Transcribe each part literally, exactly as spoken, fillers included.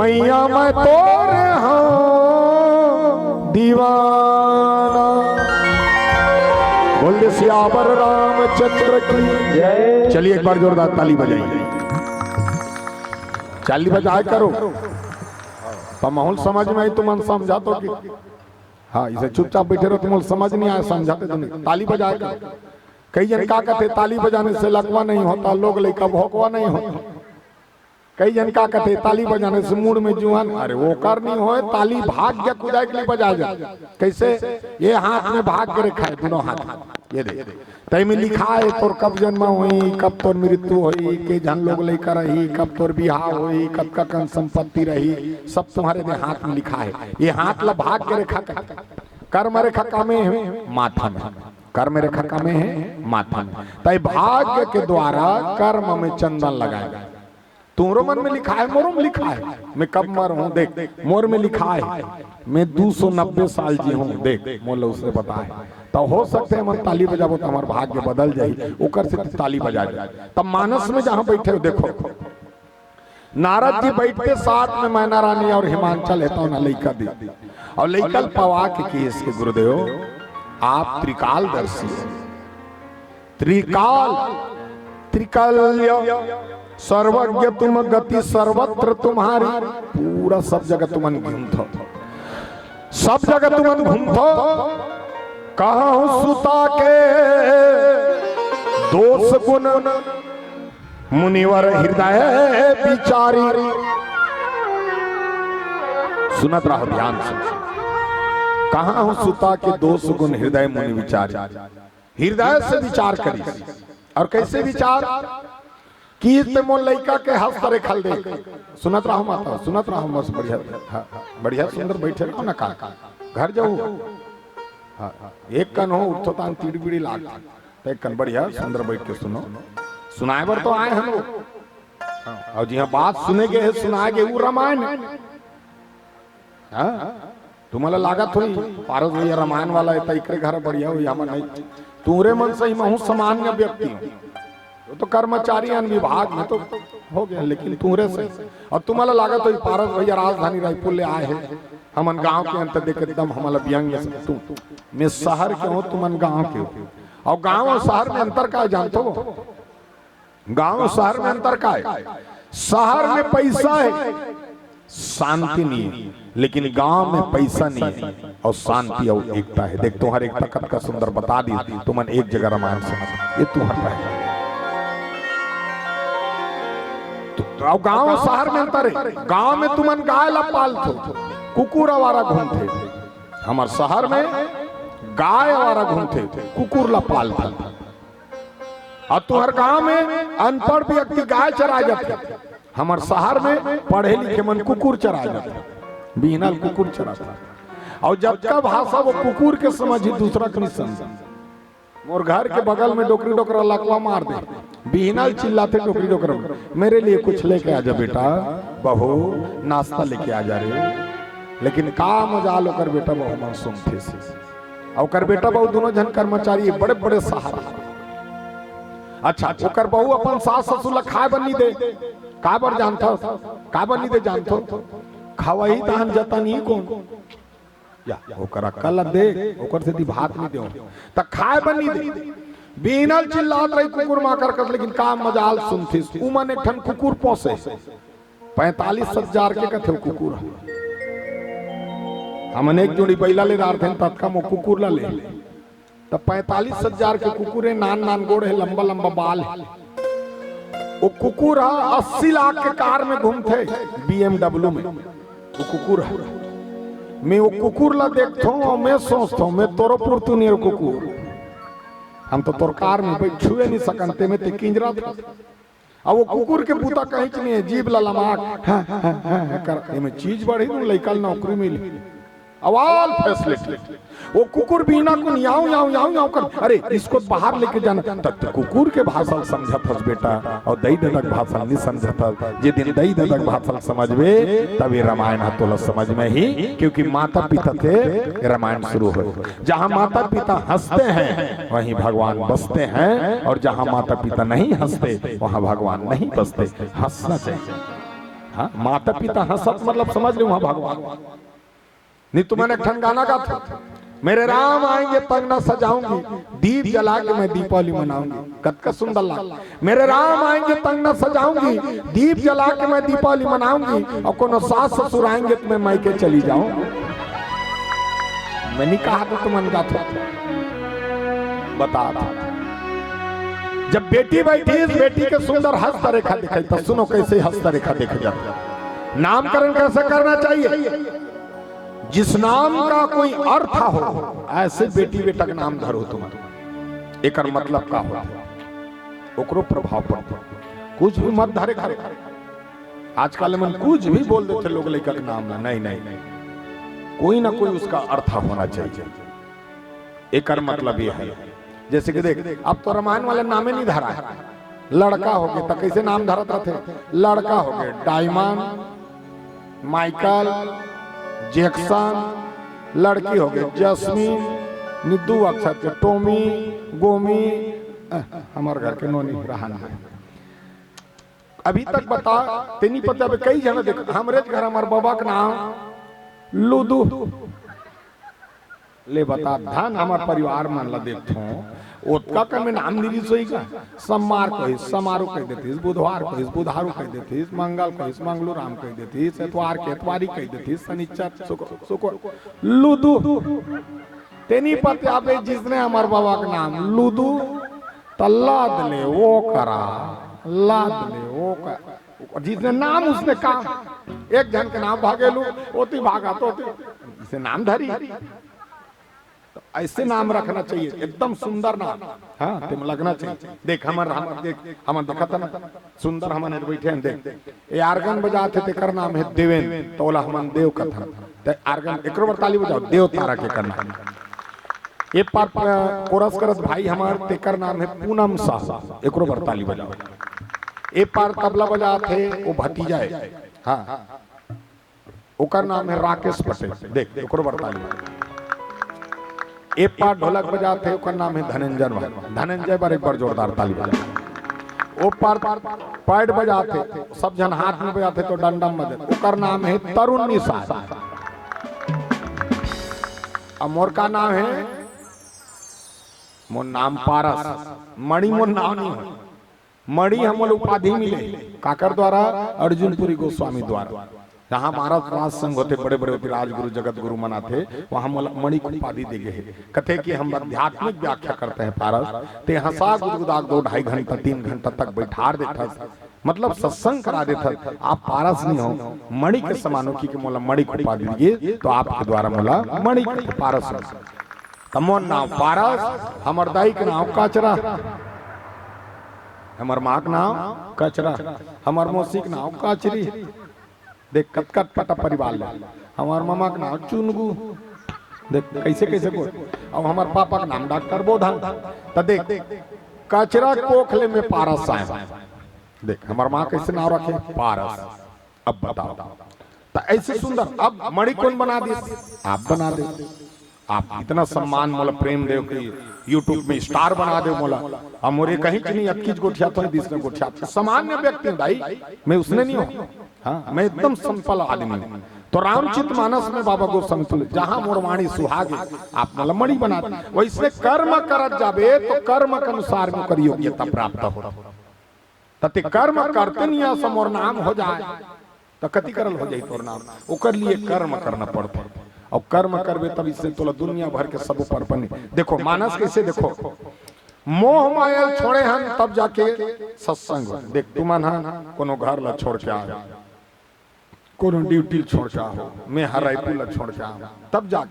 मैया मैं तोर हूँ दीवाना। बोल दे सियावर रामचंद्र की। चलिए एक बार जोरदार ताली बजाइए। ताली बजाए करो। तो माहौल समझ में आई, तुमन समझा तो कि हाँ, इसे चुपचाप बैठे रहो, तुमन समझ नहीं आया, समझाते तो नहीं। ताली बजाए करो। कई जन का कहते, ताली बजाने से लकवा नहीं होता, लोग लइका भोकवा नहीं होता। कई जन का कहते, ताली बजाने से मूड में जुआन, अरे वो कर नहीं होए, ताली भाग्य कुदाए के लिए बजाए जाए। कैसे? ये हाथ में भाग्य रखा है, दोनों हाथ, ये दे। तय में लिखा है तोर कब जन्म होई, कब तोर मृत्यु होई, के झन लोग लइका रही, कब तोर बिहाव होई, कतका कन संपत्ति रही, सब तुम्हारे दे हाथ में लिखा है। ये हाथ ला भाग्य रेखा कहते। कर्म रेखा का में है माथा में, कर्म रेखा का में है माथा में। तय भाग्य के द्वारा कर्म में चंदन लगाए। तुम्हरो मन में लिखा है, मोरो में लिखा है। मैं कब मर हूँ देख, मोर में लिखा है। मैं दो सौ नब्बे साल जी हूँ देख, मोला उसने बताए। तो हो सकते है मन ताली बजाबो तो हमार भाग्य बदल जाही, ओकर से ताली बजा दे। तब मानस में जहाँ बैठे हो देखो, नारद जी बैठते साथ में मैना रानी और हिमांचल है तो ना लइका दी। और लइका ल पवा के किहिस के गुरुदेव आप त्रिकालदर्शी है। त्रिकाल, त्रिकाल्य, सर्वज्ञ तुम गति सर्वत्र तुम्हारी, पूरा सब जगह तुमन घूमथो, सब जगह तुमन घूमथो। कहूँ सुता के दोष गुण मुनिवर हृदय विचारी। सुनत रहो ध्यान से। कहूँ सुता के दोष गुण हृदय मुनि विचारी। हृदय से विचार करी। और कैसे विचार? कि ते मोर लइका के हस्त रेखा ल देख। सुनत रहो माता, सुनत रहो, बस बढ़िया, हाँ, बढ़िया सुंदर बैठे रहो ना का। घर जाओ। हाँ, एक कन हो उठो तान तिड़बिड़ी लाग। तो एक कन बढ़िया सुंदर बैठ के सुनो। सुनाए बर तो आए हम लोग। हाँ, और जी हाँ, बात सुने गए है, सुनाए गए, वो रामायण है। हाँ, तुम्हाला लागत होई, पारस भैया रामायण वाला है, त एकरे घर बढ़िया होई, हमर नहीं। तुहरे मन सही महू सामान्य व्यक्ति हो। वो तो कर्मचारी अन विभाग में तो हो गया, लेकिन तुहरे से। और तुम्हाला लागत होई, पारस भैया राजधानी रायपुर ले आए हैं, हमन गांव के अंत देख एकदम हमला व्यंग्य से, तू, मैं शहर के हूँ, तुमन गांव के हो। और गांव और शहर में अंतर का है, जानते हो? गांव शहर में अंतर का है? शहर में पैसा है, शांति नहीं है, लेकिन गांव में पैसा नहीं है और शांति और एकता है। देख, तुम्हारे एकता कतका सुंदर बता दी, तुमन एक जगह रामायण सुना, ये तुम्हारा है। तो गांव शहर में अंतर है। गांव में तुमन गाय ला पालथो, कुकुर आवारा घूमथे, हमर शहर में गाय आवारा घूमथे, कुकुर ला पालथे। और तुहर गांव में अनपढ़ व्यक्ति गाय चरा जाथे, हमर शहर में पढ़े लिखे मन कुकुर चरा जाथे, बिहनल कुकुर चराथे। और जतका भाषा वो कुकुर के समझी, दूसरा के नहीं समझी। मोर घर के बगल में डोकरी डोकरा लकवा मार दे, बिहनल चिल्लाथे डोकरी डोकरा, "मेरे लिए कुछ लेके आ जा बेटा, बहू, नाश्ता लेके आ जा रे।" लेकिन का मजाल ओकर बेटा बहू मन सुनथे से। और ओकर बेटा बहू दोनों झन कर्मचारी बड़े बड़े शहर। अच्छा, ओकर बहू अपन सास ससुर ला खाए बर नहीं दे, काबर जानथस? काबर नहीं दे जानथो? खवाही तहन जतन ही कौन? या, ओकर अक्कल ला दे, ओकर सेती भात नहीं देव। त खाए बर नहीं दे। बिहनल चिल्लात रही कुकुर माकर कस, लेकिन का मजाल सुनथिस। उमन एक ठन कुकुर पोसे। पैंतालीस हजार के कथे कुकुर। हमन एक जोड़ी बैला ले डारथेन, ततका मो कुकुर ला ले। त पैंतालीस हजार के कुकुर हे, नान नान गोड़ हे, लंबा लंबा बाल हे। वो कुकुर ह अस्सी लाख के कार में घूमथे, B M W में। वो कुकुर ह। मैं वो कुकुर ला देखथों और मैं सोचथों, मैं तोरो पुरतू नहीं कुकुर। हम तो तोर कार में बैठ छुए नहीं सकन, ते में ते किंजरा था। अब वो कुकुर के बूता कहीं नहीं है, जीभ ला लमाक, हाँ, हाँ, हाँ, हाँ कर, एमे चीज बढ़ी, तुम लइका ला नौकरी मिली। अवाल फैसिलिटी। वो कुकुर बिहना को याव, याव, याव, याव कर, "अरे, इसको बाहर लेके जाना।" तब तो कुकुर के भाषा ल समझत हस बेटा, और दई ददा के भाषा ल नहीं समझत हस। जे दिन दई ददा के भाषा ल समझबे, तब ये रामायण ह तोला समझ में ही, क्योंकि माता पिता ते रामायण शुरू हो। जहाँ माता पिता हंसते हैं, वहीं भगवान बसते हैं, और जहाँ माता पिता नहीं हंसते, वहाँ भगवान नहीं बसते। हंसना चाहिए। हाँ, माता पिता हंसत मतलब समझ लो वहां भगवान। नहीं तो मैंने एक ठन गाना गा था, मेरे राम आएंगे तंगना सजाऊंगी, दीप जला के मैं दीपावली मनाऊंगी। कतका सुंदर लाग। मेरे राम आएंगे तंगना सजाऊंगी, दीप जला के मैं दीपावली मनाऊंगी, और कोनो सास ससुर आएंगे तो मैं मायके चली जाऊंगी। मैं नहीं कहा था, तुमन गा था, बता था। जब बेटी बैठी, इस बेटी के सुंदर हस्तरेखा दिखाई, तो सुनो कैसे हस्तरेखा देखे जाता है। नामकरण कैसे करना चाहिए? जिस नाम का कोई अर्थ हो, ऐसे बेटी बेटा के नाम धरो तुम। एकर मतलब का होता है? ओकरो प्रभाव पड़ता है। कुछ भी मत धरे घरे। आजकल मन कुछ भी बोल देते लोग लइका के नाम ला। नहीं, नहीं, नहीं। कोई ना कोई उसका अर्थ होना चाहिए। एकर मतलब ये है, जैसे कि देख, अब तो रामायण वाले नामे नहीं धरा है। लड़का हो गए तो कैसे नाम धरत रहते? लड़का हो गए डायमंड, माइकल जैक्सन, लड़की हो गए जस्मिन, निदू अक्षर के टोमी, गोमी। अ, हमार घर के नोनी रहन है। अभी तक बता, तेनी पता बे कई जन देख, हमरे घर हमार बाबा के नाम लूदू। ले बता, धन हमार परिवार मन ला देथों, ओतका कन में नाम निरी सोई का? सोमवार को ही समारू कह देतीस, बुधवार को ही बुधारू कह देतीस, मंगल को ही मंगलू राम कह देतीस, एतवार के एतवारी कह देतीस, शनिचर, शुक्र, शुक्र, लूदू। तेनी पत्या बे जिसने हमार बाबा के नाम लूदू, त लाद ले वो करा, लाद ले वो करा। जिसने नाम उसने काम। एक जन के नाम भागेलू, ओती भागा तो ओती, इसे नाम धरी। तो ऐसे नाम रखना चाहिए, एकदम सुंदर नाम। हाँ, तेम लगना चाहिए। देख, हमर, हमर, देख, हमर देखत हन ना, सुंदर हमन बैठे हैं, देख। ये organ बजात हे, तेकर नाम है देवेन, तो ओला हमन देव कथन। ते organ, एकरो बर ताली बजाओ, देव तारा के करना। ये पार, अ, कोरस करत भाई हमार, तेकर नाम है पूनम साहू, एकरो बर ताली बजाओ। ये पार तबला बजात हे, वो भतीजा है। हाँ। ओकर नाम है राकेश पटेल। देख, ओकरो बर ताली। ए पार ढोलक बजात हे, ओकर नाम है धनंजय भाई। धनंजय बर एक बार जोरदार ताली बजा। ओ पार पैड बजात हे, सब जन हाथ में बजात हे तो डंडा में बजात। ओकर नाम है तरुण निषाद। अब मोर का नाम है? मोर नाम पारस। मणि मोर नाम नहीं हो। मणि हमन ला उपाधि मिले, काकर द्वारा? अर्जुनपुरी गोस्वामी द्वारा। जहाँ महाराज राज संघ होते, बड़े-बड़े होते, राजगुरु, जगत गुरु मनाथे, वहाँ मोला मणि के उपाधि दे गए हे। कथे कि हम आध्यात्मिक व्याख्या करते हैं पारस, ते हंसा गुदगुदा दो ढाई घंटा, तीन घंटा तक बैठार देथस, मतलब सत्संग करा देथस, आप पारस नहीं हो, मणि के समान हो, कि मोला मणि के उपाधि दिए, तो आपके द्वारा मोला मणि के पारस हो। त मोर नाव पारस, हमर दाई के नाव कचरा, हमर माँ के नाव कचरा, हमर मौसी के नाव कचरी। देख, कतका पटा परिवार ले। हमर ममा के नाव चुनगू। देख, कैसे, कैसे बोल। अब हमर पापा के नाम डॉक्टर बोधन। त देख, कचरा कोख ले में पारस आए। देख, हमर माँ कैसे नाव रखे? पारस। अब बताओ, त ऐसे सुंदर, अब मणि कौन बना दिस? आप बना दे। आप इतना सम्मान मोला प्रेम देव कि YouTube में star बना देव मोला। अब मोरे कहीं च नहीं, अतकीच गोठियाथों, दिस में गोठियाथों। सामान्य व्यक्ति हूँ दाई, मैं उसने नहीं हूँ। हाँ, मैं एकदम simple आदमी हूँ। तो रामचरित मानस में बाबा गोस्वामी तुलसी, जहाँ मोर वाणी सुहागे, आप मोला मणि बना दे। वैसे कर्म करत जाबे तो कर्म के अनुसार में ओकर योग्यता प्राप्त हो। त ते कर्म करते नहीं अस मोर नाम हो जाए, त कति करल हो जाई तोर नाम? ओकर लिए कर्म करना पड़थे। अउ कर्म करबे तब इससे तोला दुनिया भर के सब ऊपर बने। देखो, मानस कैसे देखो, मोह माया ल छोड़े हन तब जाके सत्संग हो। देख, तुमन ह कोनो घर ला छोड़ के आए, कोनो duty ल छोड़ के आओ, मैं ह रायपुर ला छोड़ के आऊँ, तब जा।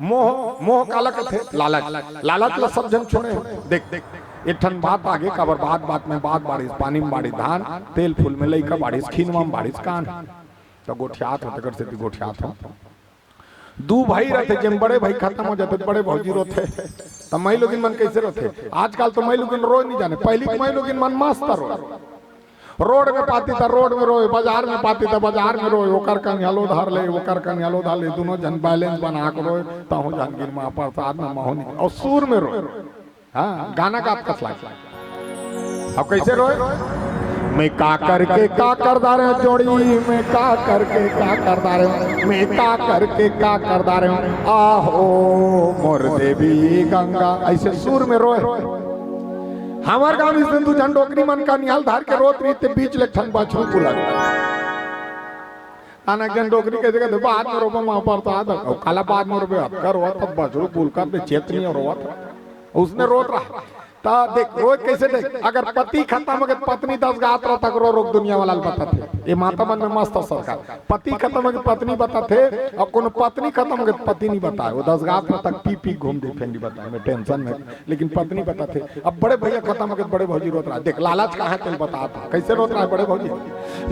मोह, मोह काला कथे? लालच। लालच ला सब झन छोड़े हो। देख, देख, एक ठन बात आगे, काबर बात बात में बात बाढ़िस, पानी में बाढ़िस धान, तेल फूल में लइका बाढ़िस, खीनवा में बाढ़िस कान। त गोठियात हो, तेकर सेती गोठियात हो। दू भाई रथे, जेम बड़े भाई खतम हो जाथे, बड़े भौजी रोथे। त माई लोगिन मन कैसे रोथे? आजकल तो माई लोगिन रोय नहीं जाने, पहिली के माई लोगिन मन मस्त रोय। रोड में पाती त रोड में रोय, बाजार में पाती त बाजार में रोय, ओकर कनिहलो धर ले, ओकर कनिहलो धर ले, दुनों झन balance बना के रोय, तहूँ झन गिन मा प्रसाद में महू नहीं, अउ सुर में रोय। हाँ, गाना गात कस लागे। अब कैसे रोय? मैं का करके का कर डारेंव जोड़ी, मैं का करके का कर डारेंव, मैं का करके का कर डारेंव, आहो मोर देवी गंगा। अइसे सुर में रोय। हमर गांव में दू झन डोकरी मन का निहाल धार के रोत रहिथे, बीच ले एक ठन बछरू बुलत। अन एक झन डोकरी कहिथे, कहिथे, "बाद में रोबा, मां परसाद।" अउ काला बाद में रोबे, अतका रोवत हस, बछरू बुलकत हे, चेत नइ हे रोवत। अइसने रोत रहा। त देख, रोय कइसे देख, अगर पति खतम होगे त पत्नी दस गात रहा तक रो रो के दुनिया वाला ल बताथे। ए माता मन में मस्त हे सरकार। पति खतम होगे त पत्नी बताथे, अउ कोनो पत्नी खतम होगे त पति नइ बताय। ओ दस गात रहा तक पी पी घूम दे, फेर नइ बताय, मैं टेंशन में। लेकिन पत्नी बताथे। अब बड़े भइया खतम होगे त बड़े भौजी रोत रहा। देख, लालच कहां हे तेला बतात हंव। कइसे रोत रहा हे बड़े भौजी?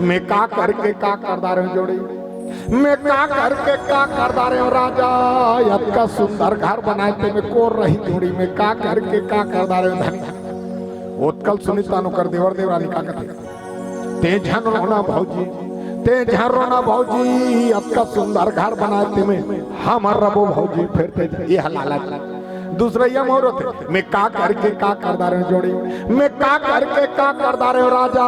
मैं का करके का कर डारेंव जोड़ी, मैं का करके का कर डारेंव राजा, अतका सुंदर घर बनाय तेमे कोन रही जोड़ी, मैं का करके का कर डारेंव धनी। ओतका ल सुनिस तहान ओकर देवर देवरानी का कथे, "तें झन रोना भौजी, तें झन रोना भौजी, अतका सुंदर घर बनाय तेमे हमर रबो भौजी।" फेर तें, ए ह लालच। दूसरइया मोर होथे, मैं का करके का कर डारेंव जोड़ी, मैं का करके का कर डारेंव राजा,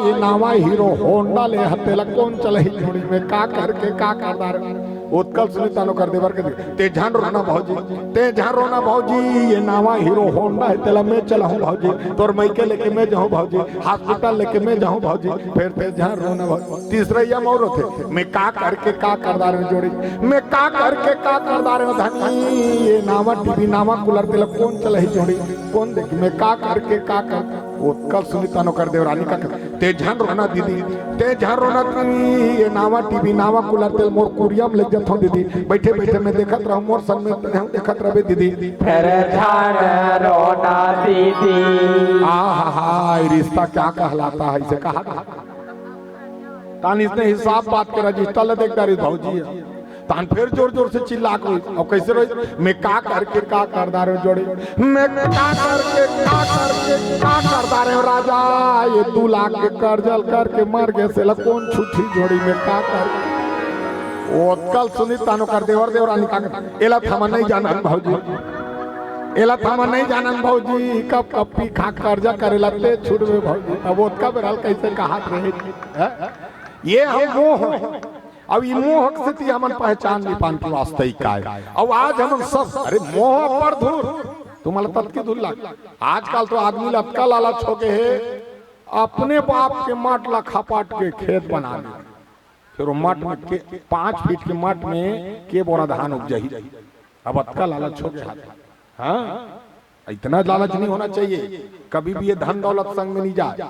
ए नावा हीरो होंडा ले हस तेला कोन चलही जोड़ी, मैं का करके का कर डारेंव। ओतका ल सुनिस तहान ओकर देवर कथे, "तें झन रोना भौजी, तें झन रोना भौजी, ए नावा हीरो होंडा हे तेला मैं चलाहूं भौजी, तोर मइके लेके मैं जाहूं भौजी, हॉस्पिटल लेके मैं जाहूं भौजी।" फेर तें झन रोना भौजी। तीसरइया मोर होथे, मैं का करके का कर डारेंव जोड़ी, मैं का करके का कर डारेंव धनी, ए नावा टीवी नावा कूलर तेला कोन चलाही जोड़ी, कोन देखही, मैं का करके का कर। ओतका ल सुनिस तहान ओकर देवरानी का कथे, "तें झन रोना दीदी, तें झन रोना दीदी, ए नावा टीवी नावा कूलर तेला मोर कुरिया में लेग जथंव दीदी, बइठे बइठे मैं देखत रहंव, मोर संग में तहूं देखत रहिबे दीदी।" तें झन रोना दीदी। आहा, ये रिश्ता क्या कहलाता है, अइसे कहा। तहान अइसने हिसाब बात के रजिस्टर ल देख डारिस भौजी ह। तहान फेर जोर जोर से चिल्ला के रोइस। अउ कइसे रोइस? मैं का करके का कर डारेंव जोड़ी, मैं का करके का करके का कर डारेंव राजा, ए दू लाख के करजा ल करके मर गे, तेला कोन छूटही जोड़ी, मैं का कर। ओतका ल सुनिस तहान ओकर देवर देवरानी का कथे, एला त हमन नइ जानन भौजी, एला त हमन नइ जानन भौजी, कब कब पी खा करजा करे ल तें छूटबे भौजी। अब ओतका बेरा ल कइसे कहत रहे, हैं? ए ह मोह। अब ए मोह के सेती हमन पहचान नइ पान के वास्तविक का हे। अउ आज हमन सब, अरे मोह अब्बड़ धूर, तुमन ल ततके धूर लाग। आजकल तो आदमी ल अतका लालच होगे हे, अपने बाप के मट ल खपाट के खेत बना ले। फेर ओ मट में के, पांच फीट के मट में के बोरा धान उपजही। अब अतका लालच होगे हे। हां, इतना लालच नइ होना चाहिए। कभी भी ए धन दौलत संग में नइ जाय।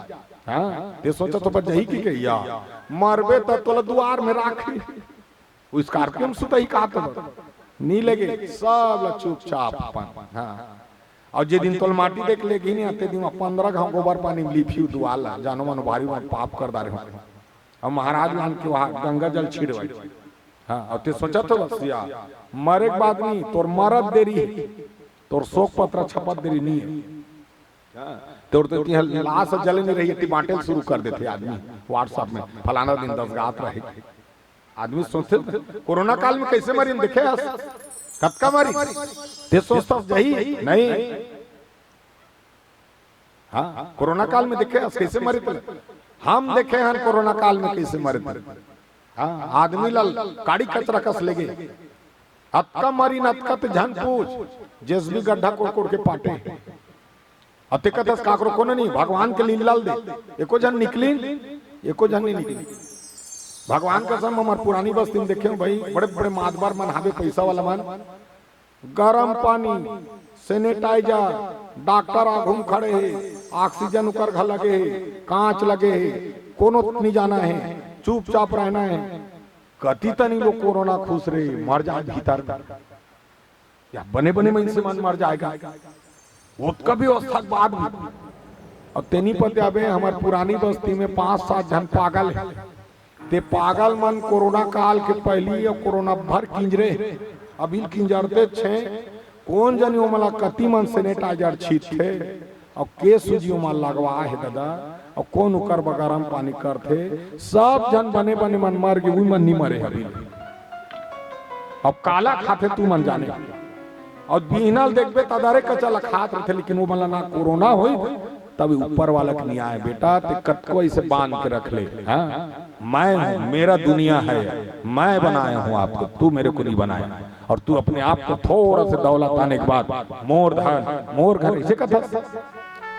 हां, तें सोचत हस बच जही कि कहिया मरबे त तोला दुवार में राखही। ओ स्कॉर्पियो में सुतही का तो नइ लेगे, सब ल चुपचाप अपन। हां, अउ जे दिन तोला माटी दे के लेगही न, ते दिन पंद्रह घांव गोबर पानी में लिपही ओ दुवार ल, जानो मानो भारी म पाप कर डारे हंव। अउ महाराज मन के उहां गंगा जल छिड़वाही। हां, अउ तें सोचत हस बस या, मरे के बाद नइ, तोर मरत देरी, तोर शोक पत्र छपत देरी नइ हे। तोर तो तिहां लाश जले नइ रही, एती बांटे ल शुरू कर देथे आदमी WhatsApp में, फलाना दिन दस गात रहे। आदमी सोचथे, कोरोना काल में कइसे मरिन, देखे हस? कतका मरिन? तें सोचत हस जही? नइ। हां, कोरोना काल में देखे हस कइसे मरे तेला? हम देखे हन कोरोना काल में कइसे मरे तेला। हां, आदमी ल काड़ी कचरा कस लेगे। अतका मरिन, अतका तें झन पूछ। जेसीबी गड्ढा कोड़ कोड़ के पाटे। अउ तें कहत हस काकरो कोनो नइ, भगवान के लीला ल देख। एको झन निकलिन, एको झन नइ निकलिन। भगवान कसम, हमर पुरानी बस्ती में देखे हंव भई, बड़े बड़े मातबर मन हावे, पइसा वाला मन। गरम पानी, sanitizer, डॉक्टर आघू म खड़े हे, ऑक्सीजन ओकर घर लगे हे, कांच लगे हे, कोनो नइ जाना हे, चुपचाप रहना हे। कति तनी लोग कोरोना खुसरे, मर जाय भीतर। या बने बने मइनसे मन मर जाय गा। ओतका व्यवस्था के बाद भी। अउ तें नइ पतियाबे, हमर पुरानी बस्ती में पांच सात झन पागल हे। ते पागल मन कोरोना काल के पहिली अउ कोरोना भर किंजरे हे, अभी ल किंजरतेच हे। कोन जनी ओमन ला कति मन sanitizer छींचथे, अउ के सूजी ओमन लगवाय हे ददा, अउ कोन ओकर बर गरम पानी करथे। सब झन बने बने मन मर गे, उही मन नइ मरे हे अभी ल। अब काला खाथे तुमन जाने। अउ बिहना ल देखबे त अदरे कच्चा ल खात रहिथे, लेकिन ओमन ला ना कोरोना होइस, तब ऊपर वाला के न्याय, बेटा, ते कतको ऐसे बांध के रख ले, हाँ? मैं हूँ, मेरा दुनिया है, मैं बनाया हूँ आपको, तू मेरे को नहीं बनाया। और तू अपने आप को थोड़ा से दौलत आने के बाद मोर धन, मोर घर, इसे कथस।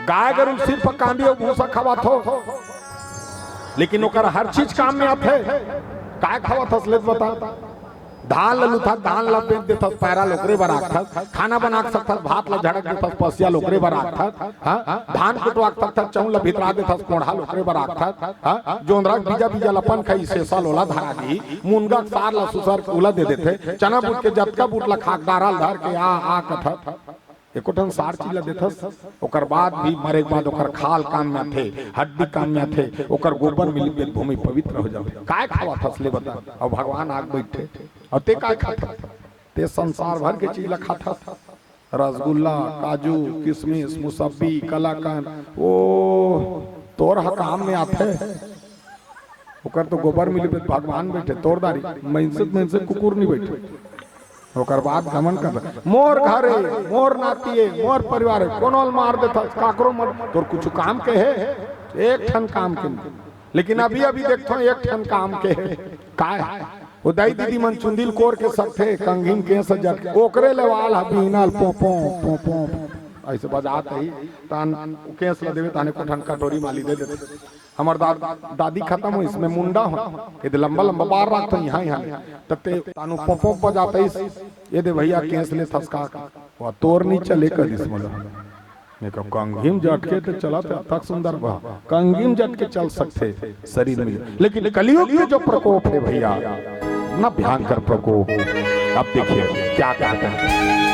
गाय गरु सिर्फ कांदी अउ भूसा खवाथो, लेकिन ओकर हर चीज काम में आथे। काय खवाथस ले बता? धान ल लुथस, धान ल बेच देथस, पैरा ल ओकरे बर राखथस, खाना बना के सकथस, भात ल झड़क देथस, पसिया ल ओकरे बर राखथस, हाँ? धान कुटवा के सकथस, चौल ल भितरा देथस, कोंढ़ा ल ओकरे बर राखथस, हाँ? जोंधरा के बीजा, बीजा ल अपन खाई, सेसा ल ओला धरा दी, मुनगा के सार ल सुसर के ओला दे देथे, चना बूट के जतका बूट ल खाक डारा ल धर के आ, आ कथस। एको ठन सार चीज ल देथस, ओकर बाद भी मरे के बाद ओकर खाल काम में आथे, हड्डी काम में आथे, ओकर गोबर मिली त भूमि पवित्र हो जाथे। काय खवाथस ले बता? अउ भगवान आके बइठे, अउ ते काय खाथस? ते संसार भर के चीज ल खाथस, रसगुल्ला, काजू, किशमिश, मुसब्बी, कलाकंद। ओ, तोर ह काम में आथे, ओकर तो गोबर मिली त भगवान बइठे, तोर दारी, मइनसे त मइनसे, कुकुर नहीं बइठे। ओकर बाद घमंड कर, मोर घर हे, मोर नाती हे, मोर परिवार हे, कोनो ल मार देथस, काकरो मर, तोर कुछ काम के हे? एक ठन काम के नहीं। लेकिन अभी अभी देखथो, एक ठन काम के हे। काय? वो दाई दीदी मन चुंदी ल कोर के सकथे, कंघी म केस जट, ओकरे ले वाल ह बीना ल पों पों, पों पों, ऐसे बजात ही, तहन केस ल देवे, तहन एको ठन कटोरी माली दे देथे। हमर दा-, दादी खतम होइस, मैं मुंडा हों, ये दे लंबा लंबा बार राखथों, यहाँ यहाँ, त ते तानू पों पों बजात ही, ये दे भैया केस ले थसका, वो तोर नहीं चले कदिस मोला। मैं कहा, कंघी म जट के तो चलत हे, अतक सुंदर बा, कंघी म जट के चल सकथे शरीर में, लेकिन कलयुग के जो प्रकोप हे भैया, न भयंकर प्रकोप। अब देखिए क्या कहते हैं।